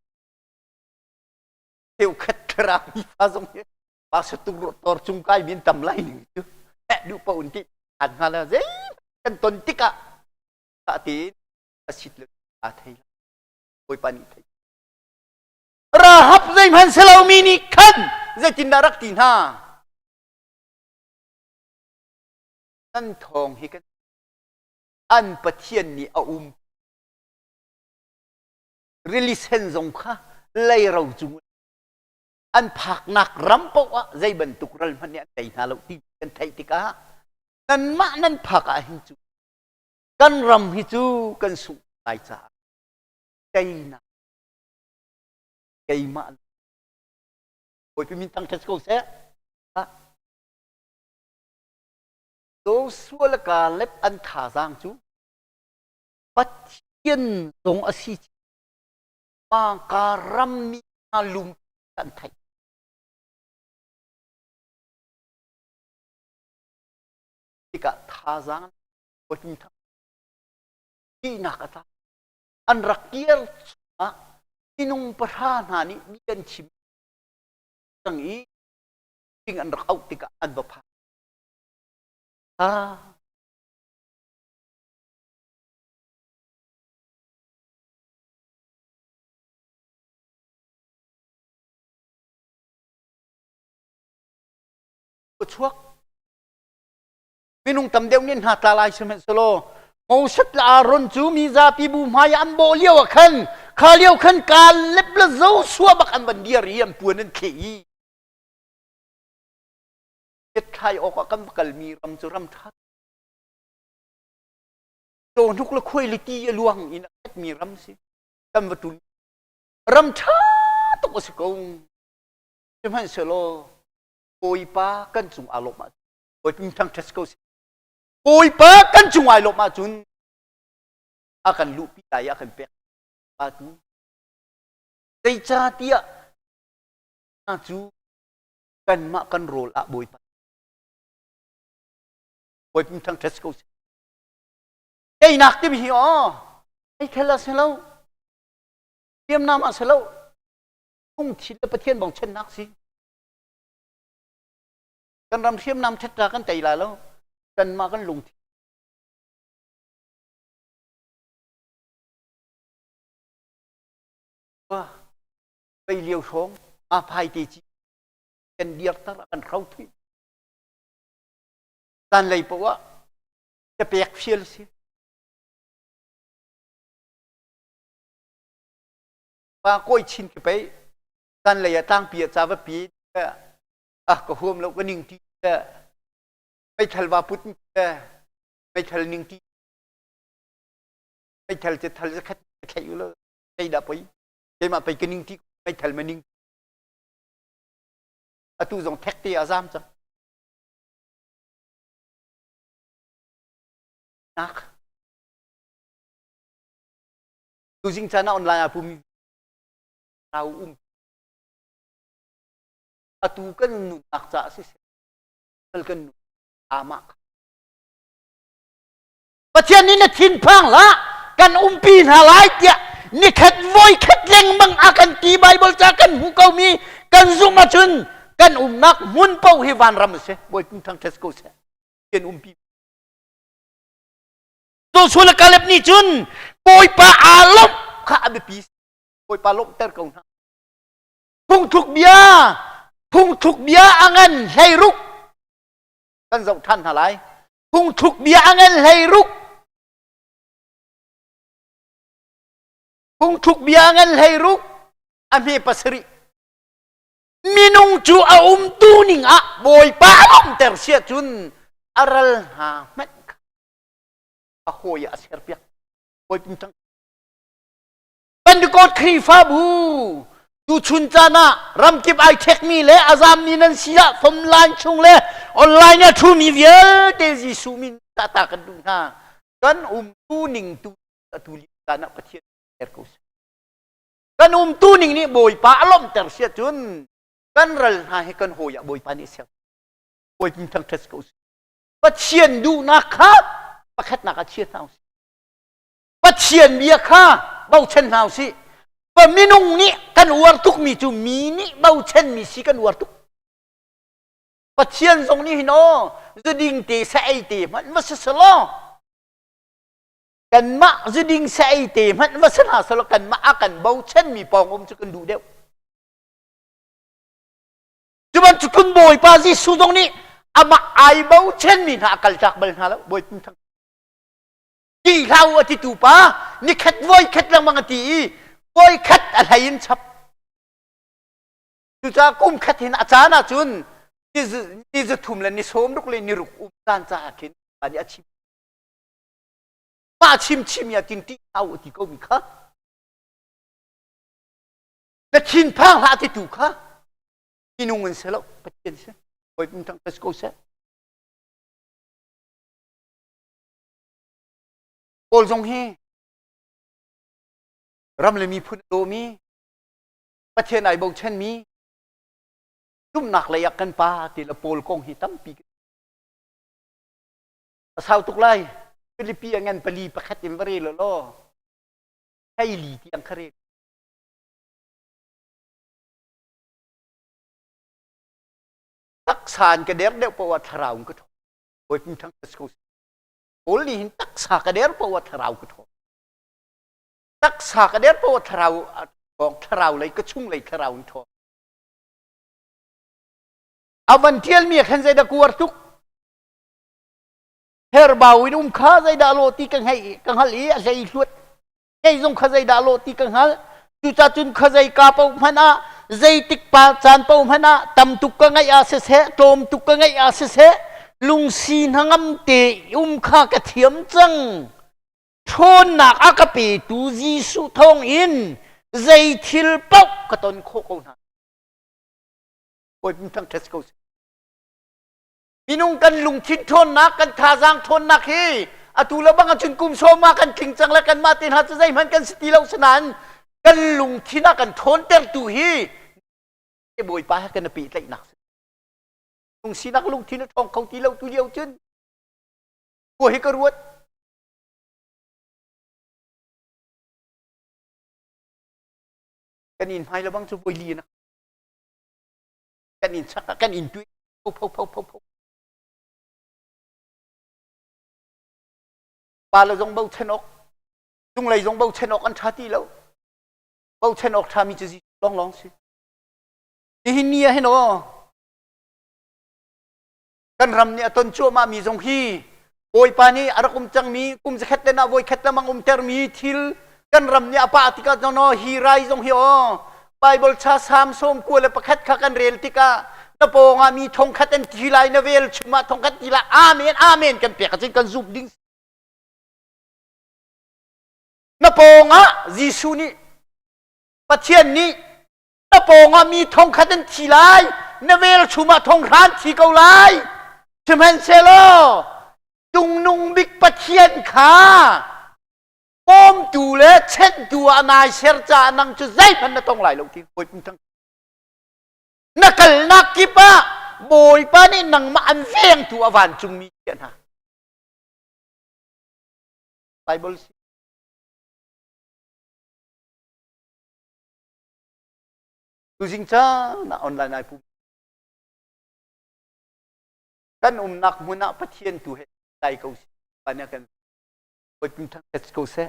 cheukhat thlarau mi fa zong hi pa sa tuk ro tor cung kai min tam lai ning cu eh duh pa un ti an hnga la zei kan ton tikah ta tiin a sit le aa thei Bawipa nih thei Rahab zeihmanh si lomi nih khan zeitindah rak ti hna nan thawng hi kan an Pathian nih a um rili sen zong kha leiro cung an phaknak ram paoh ah zei bantuk ral hmanh nih an tei hna lo ti kan theih tikah nanmah nan phak ah hin cu kan ram hi cu kan sungh lai caah teinak keimah Bawipa min thangṭhat ko seh. Joshua le Caleb an thazaang cu Pathian zong a si Mangka rammi hna lung an theih. Tikah thazaang Bawipa min thang ṭihnak a tla. An rak kir. Ah, minung pahra hna nih bia an chim cang i ting an rak auh tikah an va phan. Ah, chuak minung tam deuh nih hna tla lai sihmanhsehlaw Moses le Aaron cu mi zapi bu hmai an bawh lio ah khan kha lio khan Kaleb le Joshua bak an van dir i an puan an thleh i thlai awk ah kan va kalmi ram cu ram ṭha cawhnuk le khuai le ti a luang in a khatmi ram si kan va ṭun ram ṭha tuk a si ko sihmanhsehlaw Bawipa kan cung aa lawmh ahcun Bawipa thangṭhat ko seh Bawipa kan cung ai lawmh ahcun a kan luhpi lai i a kan pek pa tu zeicahtiah hna cu kanmah kan rawl ah Bawipa Bawipa thangṭhat ko seh teinak timi hi aw meithal a si lo hriamnam a si lo lungthin le Pathian bochannak si kan ram hriamnam ṭhatta kan tei lai lo kanmah kan lungthin Pei lio hrawng a phai te ci kan dir tar kan hro thui tan lei poah ka pek fial si pa koi chin ke pei tan lei ah tlangpi ah ca va pi ah ka huam lo ka ning ti meithal va put meithal ning ti meithal te thal zakhat thlai u lo tei dah poi keimah pei ka ning ti meithal ma ning atu zong thek te a zam cang nak tuzing caan ah online ah pumi rau um atu kan nunnak caah siseh sal kan nun amah Pathian nih na thinphang hlah kan umpi hna lai tiah nikhat voikhat lengmang a kan ti Bible ca kan hmu ko mi kan zumh ahcun kan umnak hmun paoh hi vanram a si Bawipa thangṭhat ko seh kan umpi Joshua le Caleb nih cun Bawipa aa lawmh kha a biapi Bawipa lawmhter ko hna Phungthluk bia phungthluk bia a ngan hleiruk kan zoh ṭhan hna lai. Phungthluk bia a ngan hleiruk Phungthluk bia a ngan hleiruk a hme pasarih minung cu a umtu ning ah Bawipa a lawmhter sia cun a ral hna hmanh kha a hawi ah a serpiak Bawipa thang Pentecost Khrihfabu tuchun caan ah ramkip ai ṭhekmi le a zammi nan si ah phone line chung le online a ṭhumi vialte Jesuh min ta kan duh hna. Kan umtu ning tu atu lio caan ah Pathian ter ko seh. Kan umtu ning nih Bawipa a lawmhter sia cun kan ral hna hi kan hawi ah Bawipa nih ser. Bawipa thangṭhat ko seh. Pathian duhnak kha pakhatnak ah chia hna usih. Pathian bia kha bochan hna usih. Pa minung nih kan uar tukmi cu mi nih bochanmi si kan uar tuk. Pathian zong nih hin aw zuding te sa ei te hmanh va si selaw kanmah zuding sa ei te hmanh va si hna selaw kanmah a kan bochanmi pawng um cu kan duh deuh. Cu bantuk cun Bawipa Jesuh zong nih amah ai bochanmi hna a kaltak bal hna lo. Bawipa thang Ti hlah u a titu pa nikhat voikhat lengmang a ti i voikhat a hlei in chap. Cucaah kum khat hin a caan ahcun ni za thum le ni sawm ruk le ni ruk um caan caah khin pa nih a chim. Mah chim chim ya tin ti hlah u a ti ko mi kha. Na thinphang hlah titu kha minung in si lo Pathian si. Bawipa thang ko seh. Kawl zong hi ram le miphun a dawmi Pathian ai bochanmi zumhnak lei ah kan pa ti le Paul kong hi tampi a sau tuk lai Filipi a ngan pali pakhat in va rel law hei li tiang kha rel. Taksa in ka der deuh paoh ah thlarau in ka ṭhawng. Bawipa thang ka si ko. Paul nih hin taksa ka der paoh ah thlarau ka ṭhawng. Taksa ka der paoh ah thlarau ṭhawng, thlarau lei ka chung lei thlarau in ṭhawng. A van ṭialmi ah khan zeidah kuar tuk? Herbau in um kha zeidah lawh ti ka hngeih ka hngalh i a hlei hluat kei zong kha zeidah lawh ti ka hngalh. Cucah cun kha zei ka paoh hmanh ah zeitik pa caan paoh hmanh ah tam tuk ka ngaih ah siseh tlawm tuk ka ngaih ah siseh lungsi hnangam te um kha ka thiam cang. Ṭhawnnak a ka petu Jesuh thawng in zei thil paoh ka ton khawh ko hna. Bawipa thangṭhat ko seh. Minung kan lungthin ṭhawnnak, kan thazaang ṭhawnnak hi atu le bang ahcun kum sawm ah kan tling cang le kanmah te hna cu zeihmanh kan si ti lo sinain kan lungthin ah kan ṭhawntertu hi Bawipa he kan i pehtlaihnak si. Lungsinak lungthin a ṭhawng kho ti lo tu lio cun khua hi ka ruat. Kan inn hmai le bang cu voi li na kan inn chak ah kan inn tui pho pho pho pho pho pa le zong bochan awk cunglei zong bochan awk an ṭha ti lo bochan awk ṭhami cu Jesuh lawnglawng si nihin ni ah hin aw kan ram nih a ton cuahmah mi zong hi Bawipa nih a rak um cangmi kum zakhat le na voikhat lamang umtermi thil kan ram nih a pah tikah no hi rai zong hi aw Bible cha Psalm 91 kha kan rel tikah na pawngah mi thongkhat an thi lai na vel chungah thongkhat ti lai amen amen kan pek ahcun kan zumh ding na pawngah Jesuh nih Pathian nih na pawngah mi thongkhat an thi lai na velchum ah thonghra an thi ko lai sihmanhsehlaw tungnung bik Pathian kha bawmtu le chenhtu ah nai ser caah nang cu zeihmanh na tong lai lo ti Bawipa thang na kalnak kip ah Bawipa nih nangmah an vengtu a vancungmi chiah hna Bible si Tuzing caan ah online ai pum. Kan umnak hmun ah Pathian tu he dai ko si. Pa nih kan Bawipa thangṭhat ko seh.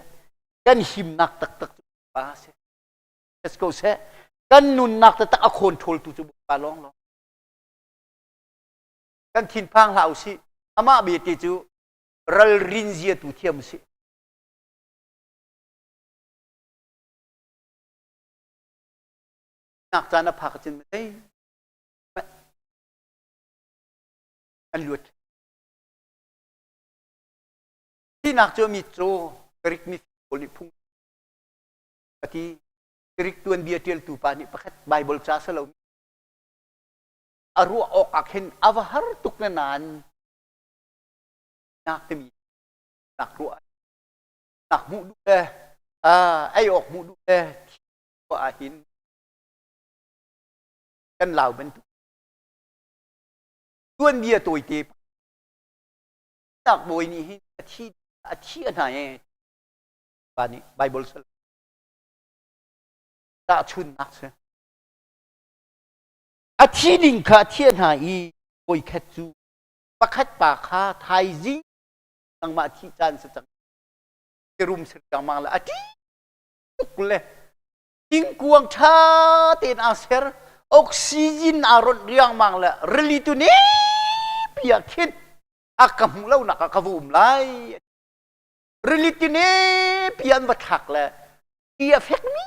Kan himnak taktak cu Pa si. Thangṭhat ko seh. Kan nunnak taktak a khawnṭhawltu cu Bawipa lawnglawng. Kan thinphang hlah usih. Amah bete cu ralrin zia tu thiam usih. Nak caan a phak cun zei an luat. Thihnak cu mi cu Greek mi pawl nih phung a ti. Greek tuanbia ṭialtu pa nih pakhat Bible ca si lo a ruah awk ah khin a va har tuk na nain nak timi nak ruah nak hmuh duh le ei awk hmuh duh le khua ah hin kan lau bantuk tuanbia tawite nak bawi nih hin a thi a thi a hna e pa nih Bible sal tahchunnak si a thi ding kha a thiah hna i voikhat cu pakhat pa kha thaizing nangmah thi caan si cang rum sir cang la a ṭih tuk le thingkuang ṭha tein aa ser oxygen aa ronh riangmang le rili tu pi ah khin a ka hmuh lonak ah ka va um lai rili tu pi an va thlak le ti a fekmi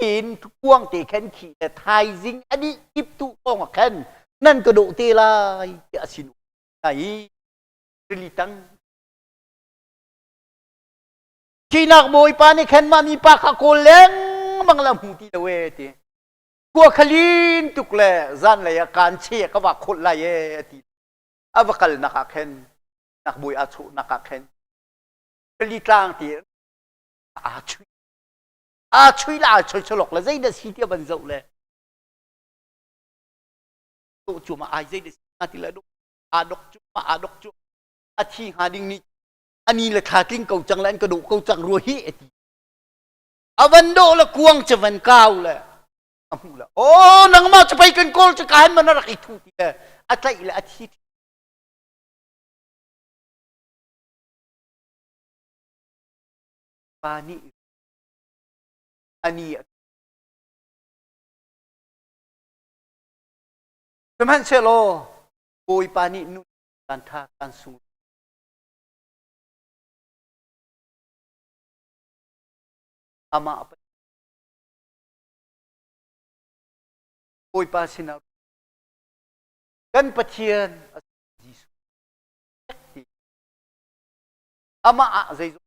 in kuang te khan khi le thaizing a dih kip tu kong ah khan nan ka dawh te lai tiah a sin i rili tang Thihnak bawipa nih khan mah mipa kha kawl lengmang le hmu ti lo e ti. Khua khalin tuk le zanlei ah kaan che ka va khawlh lai e a ti. A va kalnak ah khan nak bawi aa chawhnak ah khan rili tlang ti aa chui. Aa chui le aa choi cholok le zeidah si ti a van zoh le dawh cu ma ai zeidah si ti le aa dok cu ma aa dok cu a thi hnga ding nih ani le thla tling ko cang le an ka dawh ko cang rua hi a ti a van dawh le kuang cu van kau le. A hmuh le oh nangmah cu pei kan kawl cu ka han man a rak i thu ti le a tlaih le a thi. Pa nih ani Sihmanhsehlaw Bawipa nih nun kan tha kan sung. Amah Bawipa sinah kan Pathian Jesuh amah ah zeizong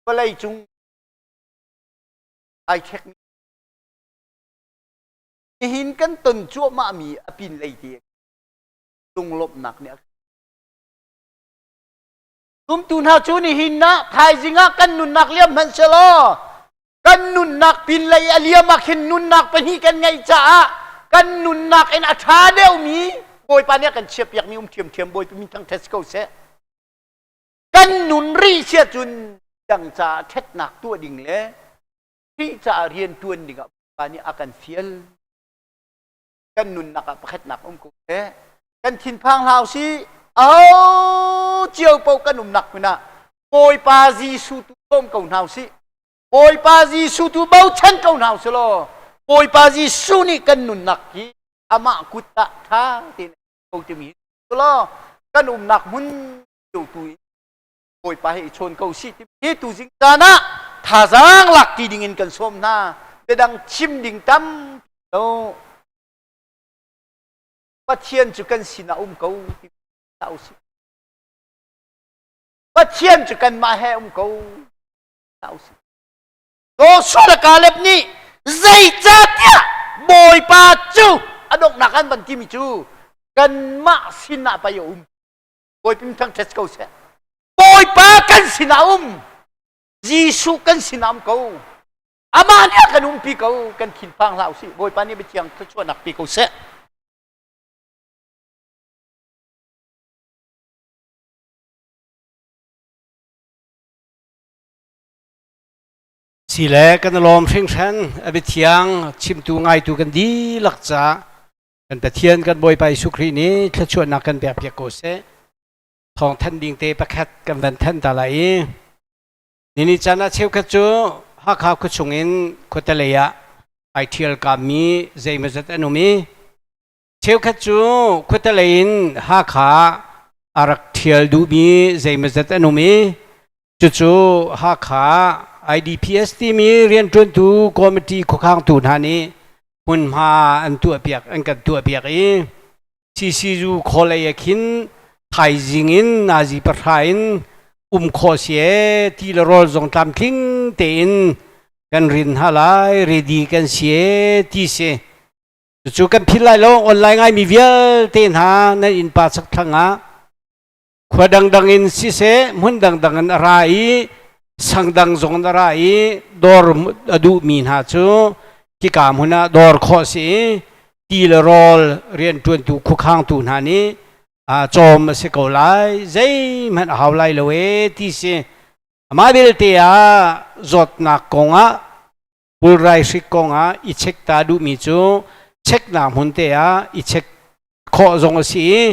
vawlei cung ai ṭhekmi nihin kan ton cuahmahmi a pinlei te lunglawmhnak nih a Zumtu hna cu nihin ah thaizing ah kan nunnak liam hmanh selaw kan nunnak pinlei a liam ah khin nunnak pahnih kan ngeih caah kan nunnak in a ṭha deuhmi Bawipa nih a kan chiahpiakmi um ṭhiamṭhiam Bawipa min thangṭhat si ko seh. Kan nun rih sia cun dang caah ṭhatnak tuah ding le Khrih caah rian ṭuan dingah Bawipa nih a kan fial. Kan nunnak ah pakhatnak um ko seh. Kan thinphang hlah usih. Aho cio paoh kan umnak hmun ah Bawipa Jesuh tu sawm ko hna usih. Bawipa Jesuh tu bochan ko hna usih law Bawipa Jesuh nih kan nunnak hi amah kut ah ṭha tein ko timi law kan umnak hmun cio tu in Bawipa he i chawn ko sih ti hi tu zing caan ah thazaang lak ti ding in kan sawm hna. Biadang chim ding tam lo. Pathian cu kan sinah um ko ti hlah usih. Pathian cu kanmah he um ko hlah usih. Joshua le Caleb nih zeicahtiah Bawipa cu a donghnak an van timi cu kanmah sinah pei a um. Bawipa thangṭhat ko seh. Bawipa kan sinah um. Jesuh kan sinah um ko. Amah nih a kan umpi ko. Kan thinphang hlah usih. Bawipa nih biathiang thluachuahnak pe ko seh. Si le kan lawm hringhran a biathiang chimtu ngaitu kan dihlak ca kan Pathian kan Bawipa Jesuh Khrih nih thluachuahnak kan pek piak ko seh. Thawng thanh ding te pakhat kan van thanh ta lai i nini caan ah cheukhat cu Hakha khuachung in khuatelei ah ai ṭhial kaammi zeimawzat an um i cheukhat cu khuatelei in Hakha a rak ṭhial duhmi zeimawzat an um i cucu Hakha IDPS timi rianṭuantu committee khuakhangtu hna nih hmunhma an tuahpiak an kan tuahpiak i CCU khualei ah khin thaizing in nazi pahra in um khawh si ee ti le rawl zong tlamtling tein kan rin hna lai ready kan si ee ti si. Cucu kan philh lai lo online ngaimi vialte hna nan innpa chakthlang ah khua dangdang in siseh hmun dangdang in a ra i sang dang zong in a ra i dawr a duhmi hna cu hika hmun ah dawr khawh si i ti le rawl rianṭuantu khuakhangtu hna nih cawm a si ko lai zeihmanh a hau lai lo ee ti si. Amah belte ah zawtnak kong ah pulrai hrik kong ah i check ta duhmi cu checknak hmun te ah i check khawh zong a si i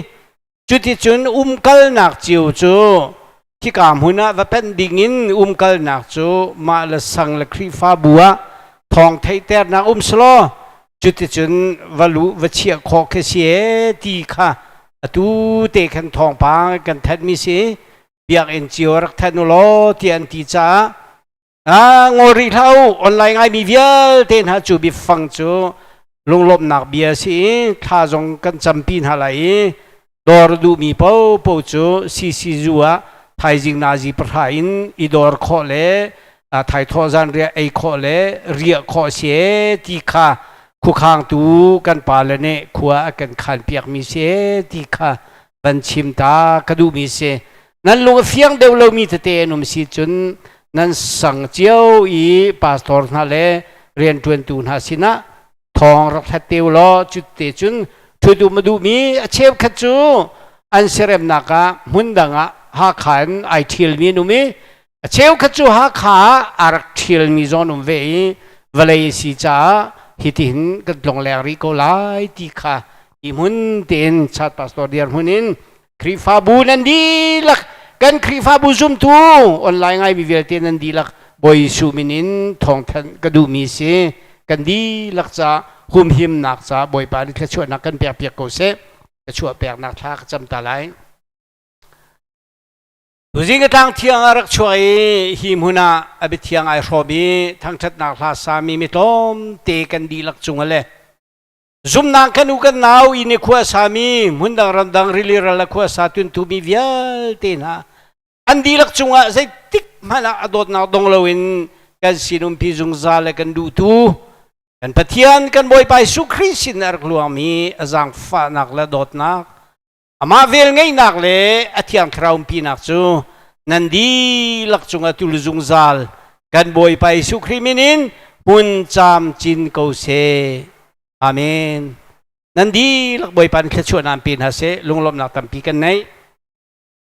cuticun umkalnak cio cu khika hmun ah va panh dingin umkalnak cu mah le sang le Khrihfabu ah thawng theihternak um selaw cuticun va luh va chiah khawh khi si ee ti kha atu te khan thawngpang kan thanhmi si. Biakinn cio rak thanh u law tiah an ti caah ngol rih hlah u. Online ngaimi vialte hna cu biafang cu lunglawmhnak bia si i thla zong kan campi hna lai i dawr duhmi paohpaoh cu CCU ah thaizing nazi pahra in i dawr khawh le thaithawh zanriah ei khawh le riah khawh si ee ti kha khukhangtu kan pale nih khua a kan khan piakmi si ee ti kha van chim ta ka duhmi si. Nan lung a fiang deuh lomi tete an um si cun nan sang cio i pastor hna le rianṭuantu hna sinah thawng rak hlat te u law cu te cun ṭhutum a duhmi a cheukhat cu an siaremnak ah hmun dang ah Hakha in ai ṭhialmi an um i. A cheukhat cu Hakha ah aa rak ṭhialmi zong an um ve i vawlei a si caah hitihin kan tlongleng rih ko lai ti kha hi hmun tein chat pastor dirhmun in Khrihfabu nan dihlak kan Khrihfabu zumtu online ngaimi vialte nan dihlak Bawi Jesuh min in thawngthanh ka duhmi si. Kan dihlak ca humhimnak ca Bawipa nih thluachuahnak kan pekpiak ko seh. Thluachuah peknak thla ka cam ta lai. Tuzing ka tlang thiang ah rak chuak i hi hmun ah a biathiang ai hrawm i thangṭhatnak hla sami mi tlawmte kan dihlak cung le zumnak kan u kan nau inn i khua sami hmundang ramdang rili ral a khua sa tuntumi vialte hna an dihlak cungah zeitik hmanh ah a dawtnak dong loin kan sinumpi zungzal le kan duhtu kan Pathian kan Bawipa Jesuh Khrih sin a rak luangmi a zaangfahnak le dawtnak Amah velngeihnak le a thiang thlarau umpinak cu nan dihlak cungah tul zungzal kan Bawipa Jesuh Khrih min in hmun camcin ko seh. Amen. Nan dihlak Bawipa nih thluachuahnak pe hna seh. Lunglawmhnak tampi kan nei.